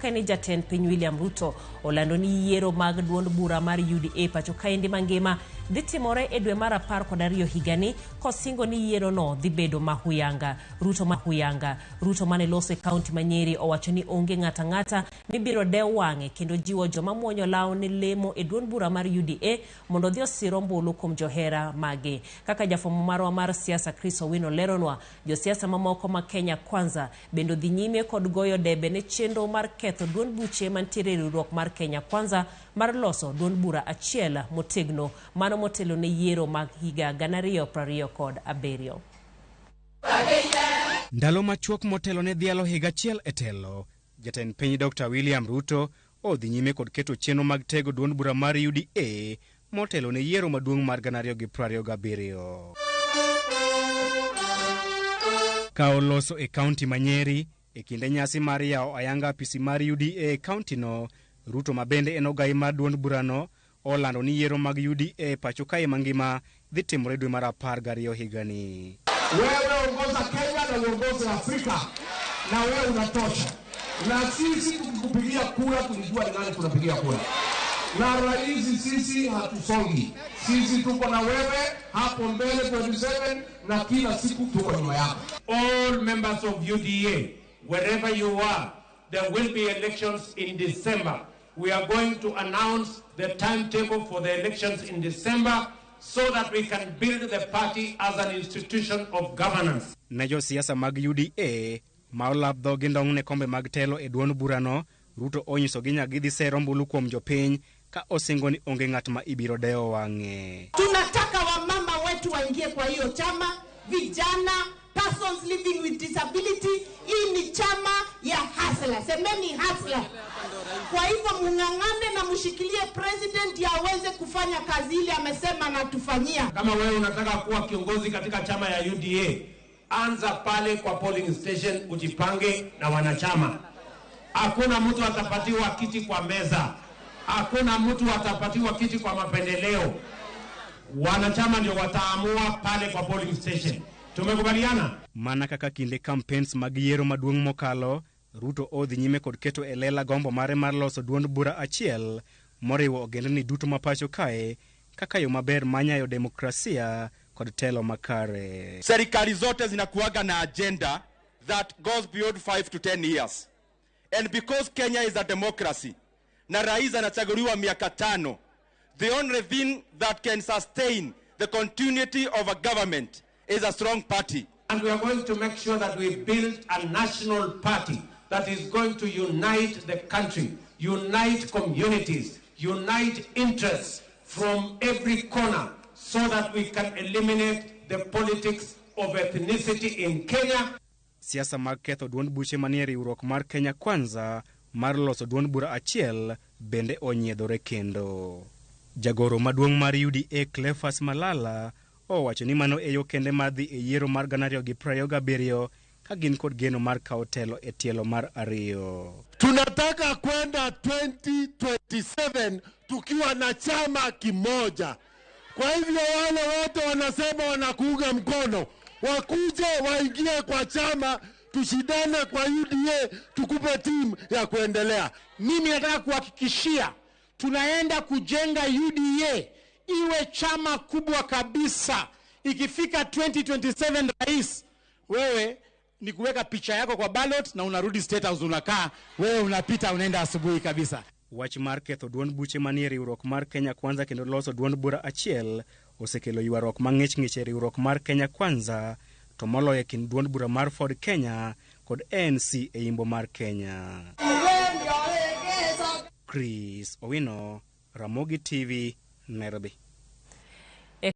kaendi jatend piny William Ruto olando ni yiero mag duond bura mar UDA pacho kaendi mangima dhi timore e dwe mar 12 higani kosingo ni yierono dhi bedo ma huyanga. Ruto ma huyanga. Ruto mane loso e kaunti ma Nyeri owacho ni onge ng'ato ang'ata mibiro dew wang'e kendo jiwo joma muonyo law ne lemo e duond bura mar UDA mondo odhi osir ombulu kuom johera mage. Kaka jafwambo marwa mar siasa Chris Owino leronwa, josiasa mamoko ma Kenya Kwanza bende odhi nyime kod goyo debe ne chenro mar ketho duond buche mantiere e riwruok mar Kenya Kwanza mar loso duond bura achiel motegno mano motelo ne yiero mag higa 2027. Ndalo machuok motelo ne dhialo higa achiel e telo, jatend piny Dr. William Ruto odhi nyime kod keto chenro mag tego duond bura mar UDA motelo ne yiero maduong' mar 2027. Ka oloso e kaunti ma Nyeri e kinde nyasi mar yawo ayanga apisi mar UDA e kauntino, Ruto ma bende en ogai mar duond burano olando ni yiero mag UDA pacho kae mangima dhi timore dwe mar 12 higani. Wewe ongoza Kenya na uongoze Afrika, na wewe unatosha. Na sisi tukikupigia kura tulijua ni nani tunapigia kura. Na rais, sisi hatusongi, sisi tuko na wewe hapo mbele 27 na kila siku tuko nyuma yako. All members of UDA, wherever you are, there will be elections in December. We are going to announce the timetable for the elections in December so that we can build the party as an institution of governance. Ne josiasa mag UDA ma olap dhogi ndong' ne kombe mag telo e duond burano, Ruto onyisogi nyaka gidhi sero ombulu kuom jopiny ka osingo ni onge ng'at ma ibiro dewo wang'e. Tunataka wamama wetu waingie kwa hiyo chama, vijana, persons living with disability. Hii ni chama ya hustler, semeni hustler. Kwa hivyo mung'ang'ane na mshikilie president ya aweze kufanya kazi ile amesema anatufanyia. Kama wewe unataka kuwa kiongozi katika chama ya UDA, anza pale kwa polling station, ujipange na wanachama. Hakuna mtu atapatiwa kiti kwa meza, hakuna mtu atapatiwa kiti kwa mapendeleo. Wanachama ndio wataamua pale kwa polling station. Tumekubaliana? Mana kaka kinde campaigns mag yiero maduong' mokalo, Ruto odhi nyime kod keto e lela gombo mare mar loso duond bura achiel moriwo ogendni duto ma pacho kae kaka yo maber mar nyayo demokrasia kod telo makare. Serikali zote zinakuwaga na agenda that goes beyond 5 to 10 years. And because Kenya is a democracy, na rais anachaguliwa miaka 5, the only thing that can sustain the continuity of a government is a strong party. And we are going to make sure that we build a national party that is going to unite the country, unite communities, unite interests from every corner so that we can eliminate the politics of ethnicity in Kenya. Siasa mag ketho duond buche manie riwruok mar Kenya Kwanza mar loso duond bura achiel bende onyiedhore kendo. Jagoro maduong' mar UDA Cleophas Malala owacho ni mano e yo kende mar dhi e yiero mar 2027 ka gin kod geno mar kawo telo e tielo mar 2. Tunataka kwenda 2027 tukiwa na chama kimoja. Kwa hivyo wale wote wanasema wanakuunga mkono, wakuje waingie kwa chama, tushindane kwa UDA, tukupe timu ya kuendelea. Mimi nataka kuhakikishia tunaenda kujenga UDA iwe chama kubwa kabisa. Ikifika 2027 rais, wewe ni kuweka picha yako kwa ballot na unarudi State House unakaa, wewe unapita unaenda asubuhi kabisa. Wach mar ketho duond buche manie riwruok mar Kenya Kwanza kendo loso duond bura achiel osekelo ywaruok mang'ich ng'ich e riwruok mar Kenya Kwanza, to moloyo e kind duond bura mar Ford Kenya kod ANC e imbo mar Kenya. Chris Owino, Ramogi TV, Nairobi.